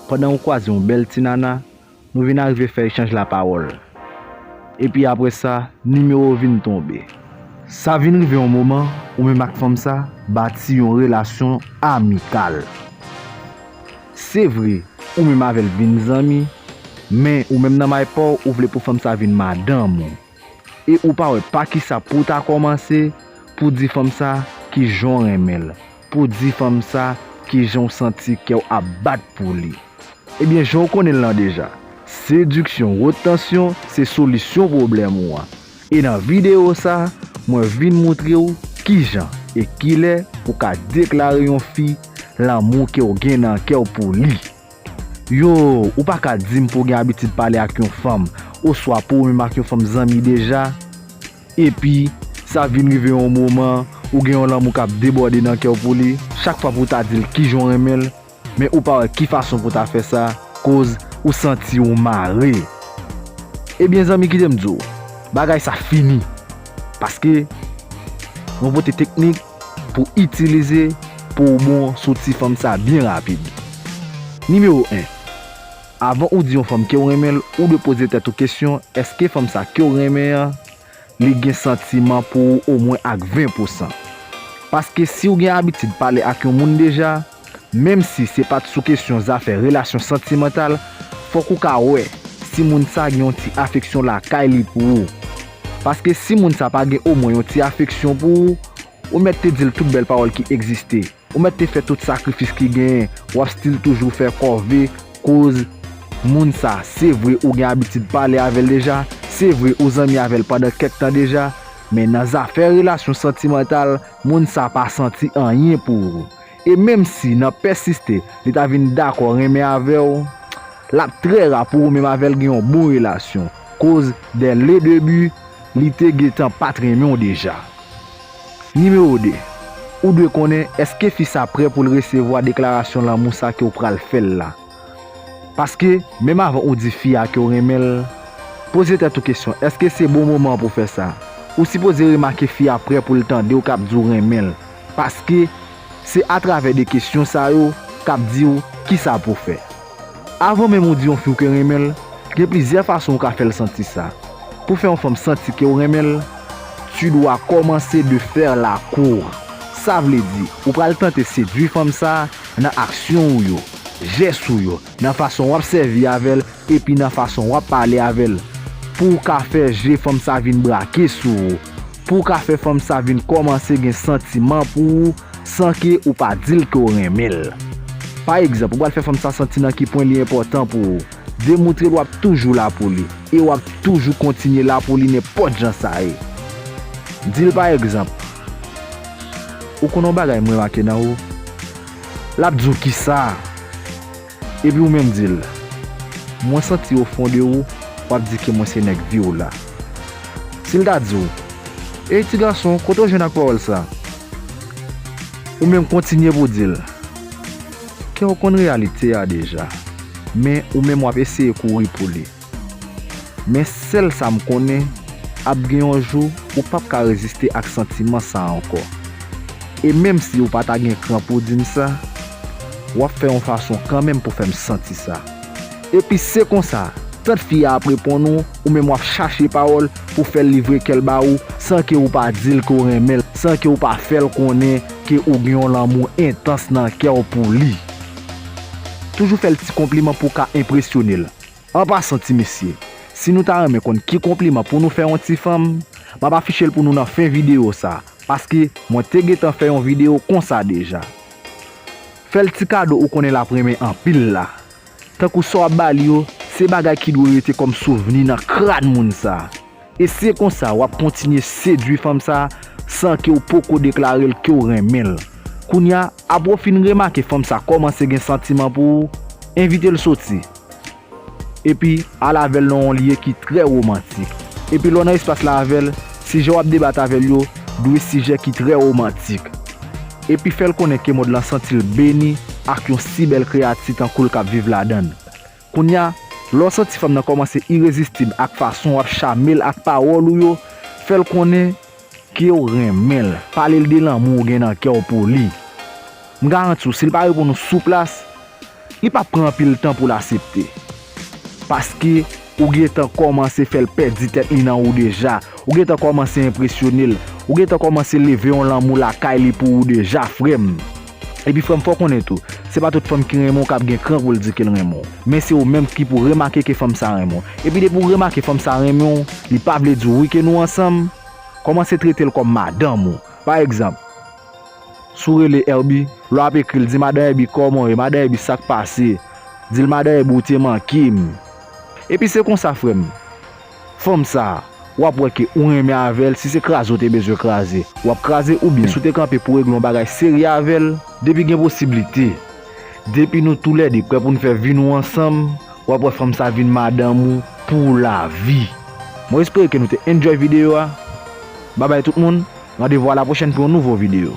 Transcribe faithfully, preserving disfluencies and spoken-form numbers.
pandan ou kwaze yon bèl ti nana, nou vin arive fè echanj lapawòl. Epi apre sa, nimewo vin tonbe. Sa vin rive yon moman, ou menm ak fanm sa bati yon relasyon amikal. Se vre, ou menm avè l vin zanmi, men ou menm nan may pa w, ou vle pou fanm sa vin madanm ou. E ou pa wè pa kisa pou w ta kòmanse pou di fanm sa kijan w renmen l, pou di fanm sa kijan w santi kè w ap bat pou li. Ebyen, jan w konnen l lan deja, sediksyon wot tansyon se solisyon pwoblèm ou an. E nan videyo sa, mwen vin moutre w kijan e kilè ou ka deklare yon fi lanmou ke w gen nan kè w pou li. Yo, ou pa ka di m pou w gen abitid pale ak yon fanm, oswa pou ou menm ak yon fanm zanmi deja, epi sa vin rive yon moman, ou gen yon lanmou k ap debòde nan kè w pou li, chak fwa pou w ta di l kijan w renmen l, men ou pa wè ki fason pou w ta fè sa, koz ou santi w mare. Ebyen, zanmi, kite m di w, bagay sa fini. Paske mwen pote teknik pou itilize pou w bon sou ti fanm sa byen rapid. Nimewo en, avan ou di yon fanm ke w renmen l, ou dwe poze tèt ou kesyon, èske fanm sa ke w renmen an, li gen santiman pou ou omwen ak ven pousan? Paske si w gen abitid pale ak yon moun deja, menm si se pa t sou kesyon zafè relasyon santimantal, fòk ou ka wè si moun sa gen yon ti afeksyon lakay li pou ou. Paske si moun sa pa gen omwen yon ti afeksyon pou ou, ou mèt te di l tout bèl pawòl ki egziste. Ou mèt te fè tout sakrifis ki genyen, w ap still toujou fè kòve, koz moun sa, se vre ou gen abitid pale avè l deja, se vre ou zanmi avè l pandan kèk tan deja, men nan zafè relasyon santimantal, moun sa pa santi anyen pou ou. E menm si nan pèsiste, li ta vin dakò renmen avè w, l ap trè ra pou ou menm avè l gen yon bon relasyon, koz dès le début, li te gentan pa t renmen w deja. Nimewo de, ou dwe konnen èske fi sa prè pou l resevwa deklarasyon lanmou sa ke w pral fè l la. Paske, menm avan ou di fi a ke w renmen l, poze tèt ou kesyon, èske se bon moman an pou w fè sa? Ou sipoze remake fi a prè pou l tande w k ap di w renmen l. Paske, se atravè de kesyon sa yo k ap di w kisa pou w fè. Avan menm ou di yon fi w ke renmen l, gen plizyè fason ou ka fè l santi sa. Pou fè yon fanm santi ke w renmen l, tu dois commencer de faire la cour. Sa vle di, ou pral tante sedui fanm sa nan aksyon ou yo, jès ou yo, nan fason w ap sèvi avè l, epi nan fason w ap pale avè l. Pou w ka fè je fanm sa vin brake sou ou, pou w ka fè fanm sa vin kòmanse gen santiman pou ou, san ke ou pa di l ke w renmen l. Pa egzanp, ou pral fè fanm sa santi nan ki pwen li enpòtan pou ou. Demoutre l w ap toujou la pou li, e w ap toujou kontinye la pou li nenpòt jan sa ye. Di l pa egzanp, ou konn yon bagay m remake nan ou? L ap di w kisa? Epi ou menm di l, mwen santi o fon de ou, w ap di ke mwen se nèg vi w la. Si l ta di w, ey ti gason, kote w jwenn ak pawòl sa? Ou menm kontinye pou w di l, kè w konn reyalite a deja, men ou menm w ap eseye kouri pou li. Men sèl sa m konnen, ap gen yon jou ou p ap ka reziste ak santiman sa a ankò. E menm si ou pa ta gen kran pou w di m sa, w ap fè yon fason kanmenm pou fè m santi sa. Epi se konsa, tant fi a ap reponn ou, ou menm w ap chache pawòl pou fè l livre kè l ba ou, san ke ou pa di l ke w renmen l, san ke ou pa fè l konnen ke ou gen yon lanmou entans nan kè w pou li. Toujou fè l ti konpliman pou w ka enpresyone l. An pasan, ti mesye, si nou ta renmen konn ki konpliman pou nou fè yon ti fanm, m ap afiche l pou nou nan fen videyo sa, paske mwen te gentan fè yon videyo konsa deja. Fè l ti kado ou konnen l ap renmen anpil la. Tankou sa w ap ba li yo, se bagay ki dwe rete kòm souvni nan kràn moun sa. E se konsa w ap kontinye sedui fanm sa san ke w poko deklare l ke w renmen l. Kounye a, apre w fin remake fanm sa kòmanse gen santiman pou ou, envite l soti. Epi, al avè l nan yon lye ki trè womantik. Epi lè w nan espas la avè l, sijè w ap debat avè l yo dwe sijè ki trè womantik. Epi fè l konnen ke mond lan santi l beni ak yon si bèl kreyati tankou l k ap viv ladan l. Kounye a, lè w santi fanm nan kòmanse irezistib ak fason w ap chame l ak pawòl ou yo, fè l konnen ke w renmen l. Pale l de lanmou w gen nan kè w pou li. M garanti w, si l pa reponn ou sou plas, Li p ap pran anpil tan pou l aksepte. Paske ou gentan kòmanse fè l pèdi tèt li nan ou deja. Ou gentan kòmanse enpresyone l. Ou gentan kòmanse leve yon lanmou lakay li pou ou deja, frè m. Epi frè m, fò w konnen tou, se pa tout fanm ki renmen w k ap gen kran pou l di ke l renmen w. Men se ou menm ki pou remake ke fanm sa renmen w. Epi depi w remake fanm sa renmen w, li pa vle di w wi ke nou ansanm, kòmanse trete l kòm madanm ou. Pa egzanp, si w rele Herby, lè w ap ekri l, di, "Madan Herby, kòman w ye? Madan Herby, sa k pase?" Di l, "Madan Herby, ou te manke m." Epi se konsa, frè m, fanm sa a, w ap wè ke ou renmen avè l, si se kraze w te bezwen kraze, w ap kraze, oubyen si w te kanpe pou w regle yon bagay serye avè l, depi gen posiblite, depi nou toulède prè pou n fè vi nou ansanm, w ap wè fanm sa vin madanm ou pou lavi. Mwen espere ke nou te enjoy videyo a. Babay tout moun, randevou a la pwochèn pou yon nouvo videyo.